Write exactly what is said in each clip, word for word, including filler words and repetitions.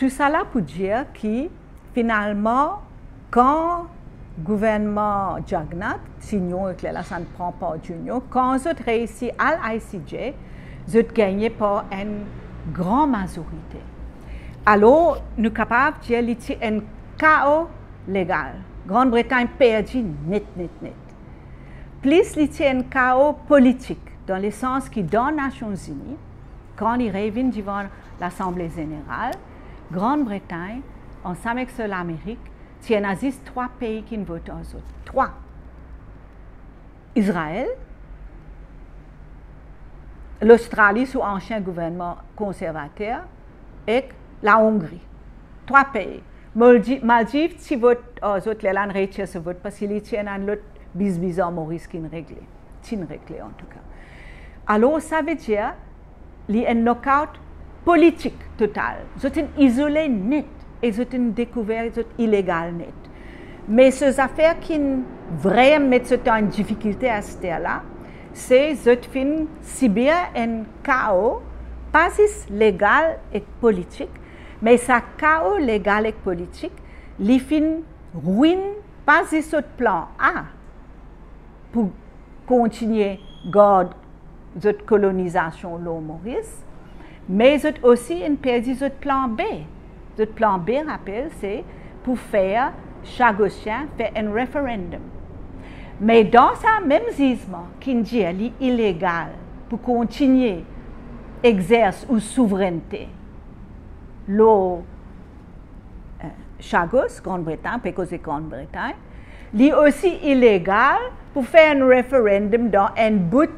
Tousala pou dir ki, finalman, kan gouvernman Jagannath, Scinyon ek lerla sann pran par Junio, kan zot reisi al I C J, zot gagne par enn gran mazorite. Alor, nou kapav dir li ti enn kao legal. Grann Bretagn perdi net, net, net. Plis li ti enn kao politik, dan lesans ki dan Nasion Zini, kan li revinn divan Lasanble Zeneral, Grann Bretagn, ansam ek so Lamerik, ti ena zis trwa pei ki'nn vot ar zot. Trwa. Izrael, Lostrali sou ansien gouvernman konservater, ek La Ongri. Trwa pei. Maldi-, Maldiv ti vot ar zot, lerla inn retir so vot, parski li ti ena enn lot bizbiz ar Moris ki'nn regle. Ti'nn regle, antouka. Alor, savedir, li enn knockout politik total. Zot inn izole net e zot inn dekouver zot ilegal net. Me so zafer ki'nn vrem met zot dan enn difikilte aster la, se zot finn sibir enn kao, pa zis legal ek politik, me sa kao legal ek politik, li finn rwinn pa zis zot plan A pou kontigne gard zot kolonizasion lor Moris, me zot osi inn perdi zot plan B. Zot plan B, rapel, se pou fer Chagosien fer enn referendum. Me dan sa mem zizman ki'nn dir li ilegal pou kontigne exers ou souvrennte lor, eh, Chagos, Grann Bretagn, pe koze Grann Bretagn, li osi ilegal pou fer enn referendum dan enn bout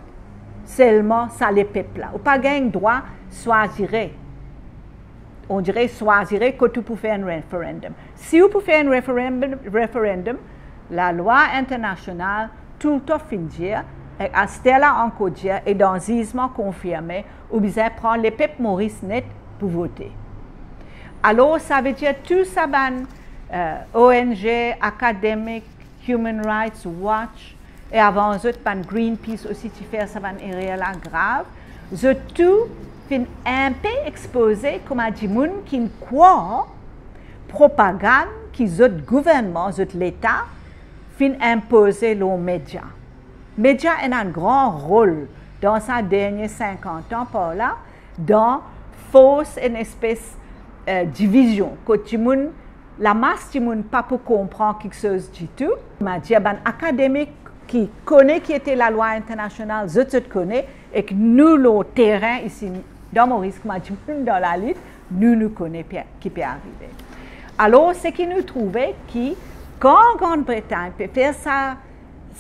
selman sa lepep la. Ou pa gagn drwa swazire. On dire swazire kot ou pou fer enn referendum. Si ou pou fer enn referendum, referendum, lalwa internasional toultan finn dir, e aster la ankor dir, e dan zizman konfirme, ou bizin pran lepep Moris net pou vote. Alor, savedir tou sa bann, eh, O N G, akademik, Human Rights Watch, e avan zot bann Greenpeace osi ti fer sa bann erer la grav, zot tou finn inpe expoze kouma dimoun ki'nn krwar propagann ki zot gouvernman, zot Leta, finn inpoze lor media. Media ena enn gran rol dan sa dernie sinkant an par la, dan fors enn espes, eh, divizion, kot dimoun, lamas dimoun pa pou konpran kiksoz ditou. Mo dir bann akademik ki kone ki ete lalwa internasional, zot, zot kone, ek nou lor terin isi dan Moris, kouma dimoun dan lalit, nou, nou kone pe, ki pe arive. Alor, seki nou trouve ki kan Grann Bretagn pe fer sa,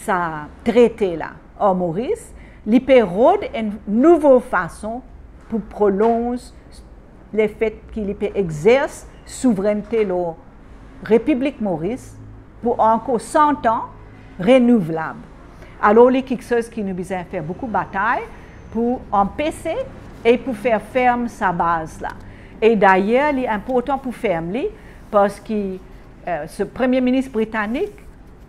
sa trete la ar Moris, li pe rod enn nouvo fason pou prolonz lefet ki li pe exers souvrennte lor Repiblik Moris pou ankor san an, renouvlab. Alor, li kiksoz ki nou bizin fer boukou batay pou anpese e pou fer ferm sa baz la. E dayer, li inportan pou ferm li, parski, eh, so Premie Minis britanik,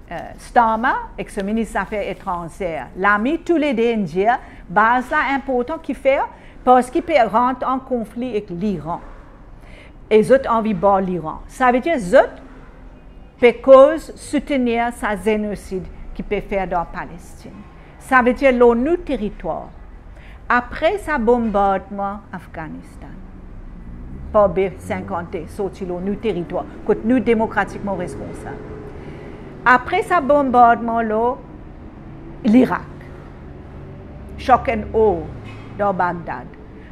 eh, Starmer, ek so Minis Zafer Etranzer Lamy, toulede inn dir, baz la inportan, kifer, parski pe rant an konfli ek Liran. E zot anvi bar Liran. Savedir zot pe koz soutenir sa zenosid ki pe fer dan Palestinn. Savedir lor nou teritwar. Apre sa bonbardman Afganistan par B sinkant de sorti lor nou teritwar, kot nou demokratikman responsab. Apre sa bonbardman lor Lirak, shock and awe dan Bagdad.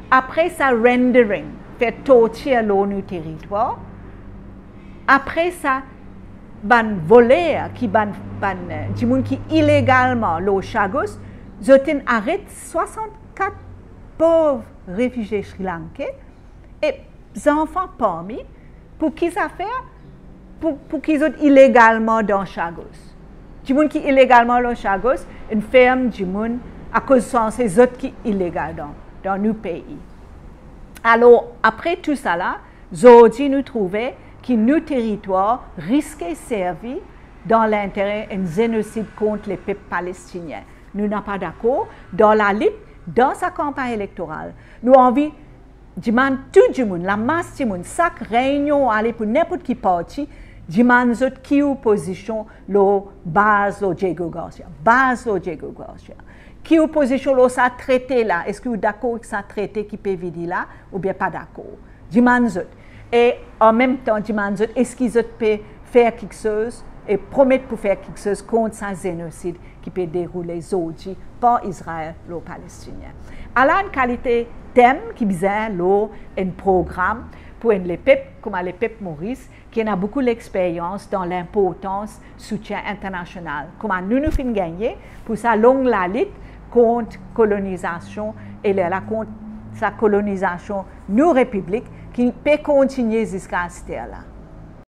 Apre sa rendering, fer tortir lor nou teritwar. Apre sa, bann voler ki bann, bann, eh, dimoun ki ilegalman lor Chagos, zot inn aret swasant-kat pov refizie Sri Lanke e zanfan parmi, pou ki zafer? Pou, pou ki zot ilegalman dan Chagos. Dimoun ki ilegalman lor Chagos, inn ferm dimoun akoz sanse zot ki ilegal dan, dan nou pei. Alor, apre tousala, zordi nou trouve ki nou teritwar riske servi dan lintere enn zenosid kont lepep palestinien. Nou napa dakor, dan lalit, dan sa kanpagn elektoral, nou anvi Dimann tou dimoun, lamas dimoun, sak reynion ale pou ninport ki parti, dimann zot ki ou pozision lor, baz lor Diego Garcia, baz lor Diego Garcia. Ki ou pozision lor sa trete la? Eski ou dakor ek sa trete ki pe vini la, oubien pa dakor? Dimann zot. E an mem tan, dimann zot, eski zot pe fer kiksoz e promet pou fer kiksoz kont sa zenosid ki pe deroule zordi par Izrael lor Palestinien? Ala enn kalite tem ki bizin lor enn program pou enn lepep, kouma lepep Moris, ki ena boukou lexperyans dan linportans soutien internasional, kouma nou, nou finn gagne pou sa long lalit kont kolonizasion, e lerla kont sa kolonizasion nou repiblik ki pe kontigne ziska aster la.